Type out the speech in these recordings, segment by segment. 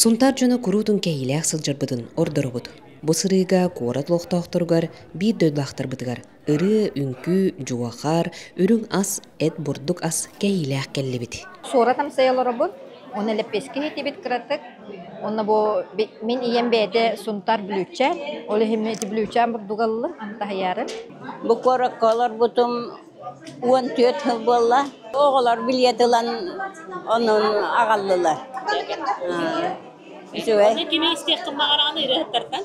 Сунтаар дьоно куруутун кэһиилээх сылдьарбытын ордоробут. Бу сырыыга куорат олохтоохторугар биир дойдулаахтарбытыгар ырыа, үҥкүү, дьуохар, үрүҥ ас, эт бурдук ас кэһиилээх кэллибит. Суорат амсайа олоробут, уонна лэппиэскэ иһитибит кыратык. Уонна бу мин ийэм бэйэтэ Сунтаар Бүлүүчээн, ол иһин ити Бүлүүчээн бурдуга ыллым, амтаһыйаары. Бу куоракка олорбутум 14 сыл буолла. Оҕолор билиэт ылан онон аҕаллылар. Үчүгэй. Кими истиэххин баҕараҕын ырыаһыттартан?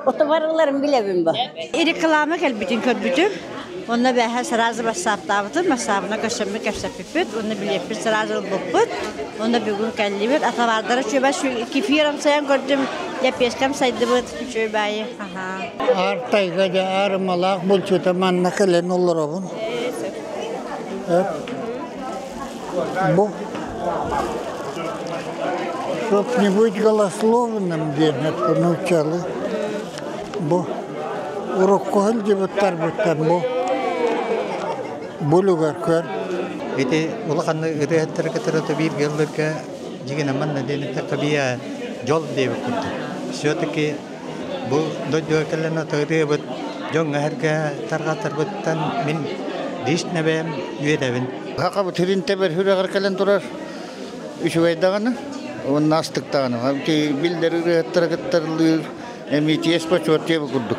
Отоварыларын билэбин бу. Реклама кэлбитин көрбүтүм. Онно бэһэ сразу бассааптаабытым, бассаабына көрсөммүт кэпсэппиппит, уонна билиэппит сразу ылбыппыт. Онно бүгүн кэллибит. Атабаардара чүөбэ кефир амсайан көрдүм, лэппиэскэм сайдыбыт, үчүгэй баайы. Аар тайга дьэ аарымалаах булчута манна кэлэн олоробун. Бу чтоб не быть голословным диэн это нууччалыы бу урукку сылдьыбыттарбыттан бу булугар көр. Ити улахан ырыаһыттары кытары бииргэ ылларга дьигинэ манна диэн эттэххэ бийэ дьол диэбит курдук. Все-таки бу дойдуга кэлэн ырыабыт дьоҥҥо-сэргэ тарҕатарбыттан мин лично бэйэм үөрэбин. Хахабыт сирин тэбэр сүрэҕэр кэлэн турар үчүгэй даҕаны уонна астык даҕаны. Биллэр ырыаһыттара кыттарлыыр эмиэ чиэс бочуот диэбит курдук.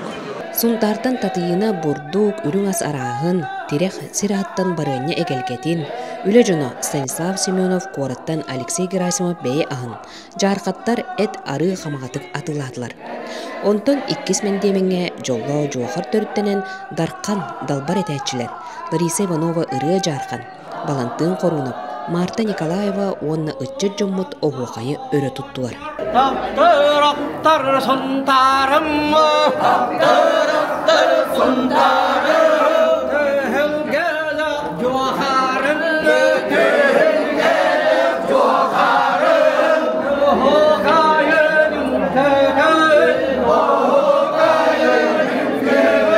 Сунтаартан Татыйыына бурдук, үрүҥ ас арааһын, тирэх сир аһыттан барыанньа эгэлгэтин, үлэ дьоно Станислав Семенов куораттан Алексей Герасимов бэйэ аһын, дьаархаттар эт арыы хамаҕатык атыылаатылар. Онтон иккис мэндиэмэҥҥэ дьоллоох дьуохар төрүттэнэн Дархан далбар этээччилэр Лариса Иванова ырыа дьаархан, Балантыын Хоруунап, Марта Николаева уонна ыччат дьоммут оһуохайы өрө туттулар. Таптыр сунтаарым, таптыр сунтаарым, төһүлгэлэ дьуохарым, төһүлгэлэ дьуохарым, оһуохайын үҥкүгүн, оһуохайын үҥкүгүн,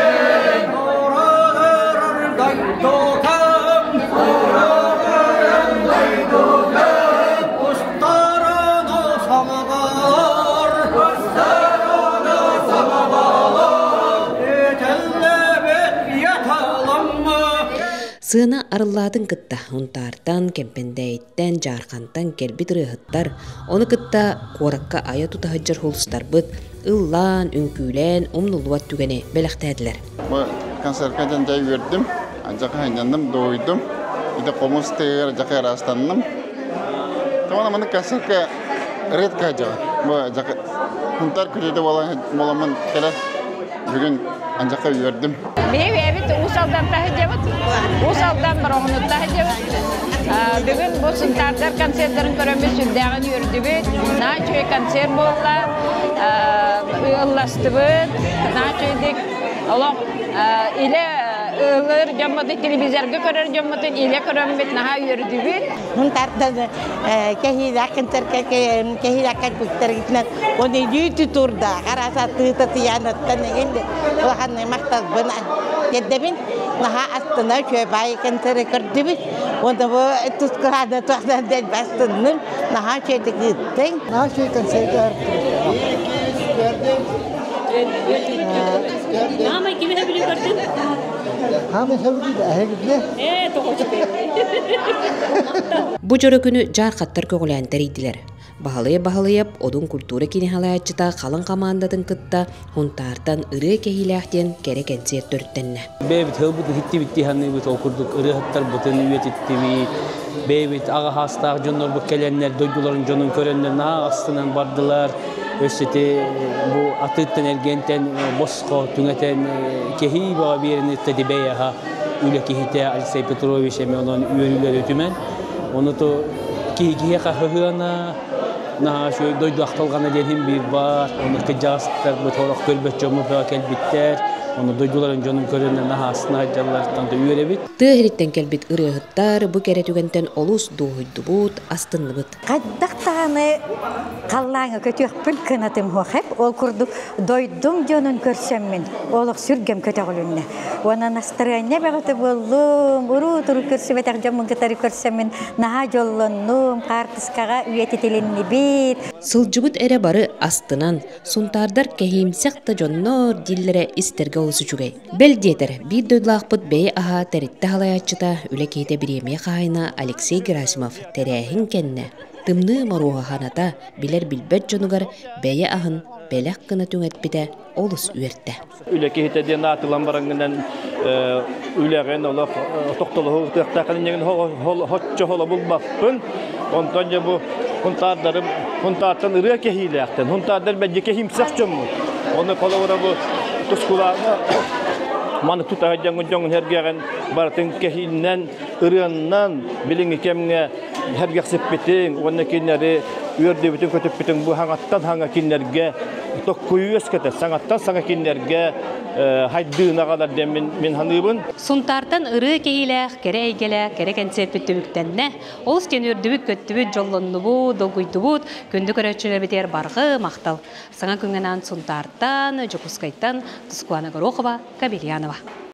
орогор дойдутум, орогор дойдутум, устарыны самабар, устарыны самабалар, этэллэбит яталамма. Сыана арыллаатын кытта Унтаартан, Кэмпэндээйиттэн, Дьаархантан кэлбит ырыаһыттар, ону кытта куоракка айа тута сылдьар хулустарбыт ыллаан, үҥкүүлээн умнуллубат түгэни бэлэхтээтилэр. Бу концертка дьон дьэ үөрдүм, дьаха сынньанным, дуоһуйдум. Ити хомус тыгыгар дьаха ыраастанным. Тоҕо маннык концертка редко дьаҕа. Бу дьаха Сунтаар күтүтэ буоламмын кэлэ бүгүн анжака үөрдүм. Биһиги бэйэбит Уус Алдан таһыдьабыт. Уус Алдан Бороҕонуттан таһыдьабыт. Бүгүн бу Сунтаардар концерттарын көрөммүт сүрдээҕин үөрдүбүт. Наһаа үчүгэй концерт буолла. Ыалластыбыт. Наһаа үчүгэйдик олох илэ ылыр дьоммутун телевизорга көрөр дьоммутун илэ көрөммүт наһаа үөрдүбүт. Мунтардан кэһиилээх кэлбиттэргитинэн оны үүтү турда араас атыыта тыйаанаттан эҥин улаханнык махталбын тиэрдэбин наһаа астына үчүгэй баай концеры көрдүбүт уонна бу тускуһааны туохтан дэлби астынным наһаа үчүгэйдик ыыттыҥ Наһаа үчүгэй концерт Аамай кими сөбүлүү көрдүн? Хаамай сөбүлүү эһигитне? Ээ, тоҕо Бу дьоро күнү дьаархаттар көҕүлээн тэрийдилэр. Баһылай Баһылайап Одун культура киинэ халыҥ хамаандатын кытта Һунтаартан ырыа кэһиилээх диэн кэрэ кэнсиэр төрүттэннэ. Бэйэбит һылбыт иһиттибит дии саныыбыт, ол курдук ырыаһыттарбытын үйэтиттибит, бэйэбит аҕа саастаах дьоннорбут кэлэннэр дойдуларын дьонун көрөннөр наһаа астынан бардылар. Өссө ити бу атыыттан эргиэнтэн босхо түҥэтэн кэһии бөҕө биэрэн ыытта бэйэ аһа үлэ киһитэ Алексей Петрович эмиэ онон үөрүүлэр үтүмэн. Ону то киһи киһиэхэ хаһыана наһаа үчүгэй дойду ахтылҕана диэн иһин биир баар. Ону кырдьаҕастарбыт сорох көрбөт дьоммут бөҕө кэлбиттэр. Оны дойдуларын дьонун көрөннөр наһаа астына сылдьаллартан да үөрэбит. Тыа иһиттэн кэлбит ырыаһыттар бу кэрэ түгэнтэн олус дуоһуйдубут, астынныбыт. Хайдах даҕаны халлааҥҥа көтүөхпүн кынатым суох ол курдук дойдум дьонун көрсөммүн олох сүргэм көтөҕүлүннэ. Уонна настарыанньа бөҕөтө буоллум, уруу-туру көрсүбэтэх дьоммун кытары көрсөммүн наһаа дьоллоннум, хаартыскаҕа үйэтитилиннибит. Сылдьыбыт эрэ бары астынан, сунтаардар кэһиимсэх да дьоннор дииллэрэ истэргэ олус үчүгэй. Бэл диэтэр, биир дойдулаахпыт бэйэ аһа тэрилтэ салайааччыта, үлэ киһитэ бириэмийэ хаһаайына Алексей Герасимов тэрээһин кэннэ тымныы моруоһа ханата билэр-билбэт дьонугар бэйэ аһын бэлэх гына түҥэппитэ олус үөртэ. Үлэ киһитэ диэн аатылан бараҥҥынан үлэҕин олох тохтолоһу ытыахтааххын иннигин хоччо холобулбаппын. Онтон дьэ бу хунтаардарым хунтаартан ырыа кэһиилээхтэн хунтаардар бэдьи кэһиимсэх дьоммут. Оны холобура бу тускулаана маны тута дьоҥун дьоҥун эргэҕин барытын кэһииннэн ырыаннан билиҥҥи кэмҥэ сэргэхсиппитиҥ уонна кинилэри үөрдүбүтүн көтүппүтүҥ бу хаҥаттан хаҥа кинилэргэ токкуйу үөскэтэр, саҥаттан саҥа кинилэргэ хайдыыны аҕалар диэн мин саныыбын. Сунтаартан ырыа кэһиилээх, кэрэ эйгэлээх, кэрэ кэнсиэрпит түмүктэннэ. Олус диэн үөрдүбүт, көттүбүт, дьоллоннубут, долгуйдубут. Күндү көрөөччүлэрбитигэр барҕы махтал. Саҥа күҥҥэ анаан Сунтаартан, Дьокуускайтан Тускулана Горохова, Кабельянова.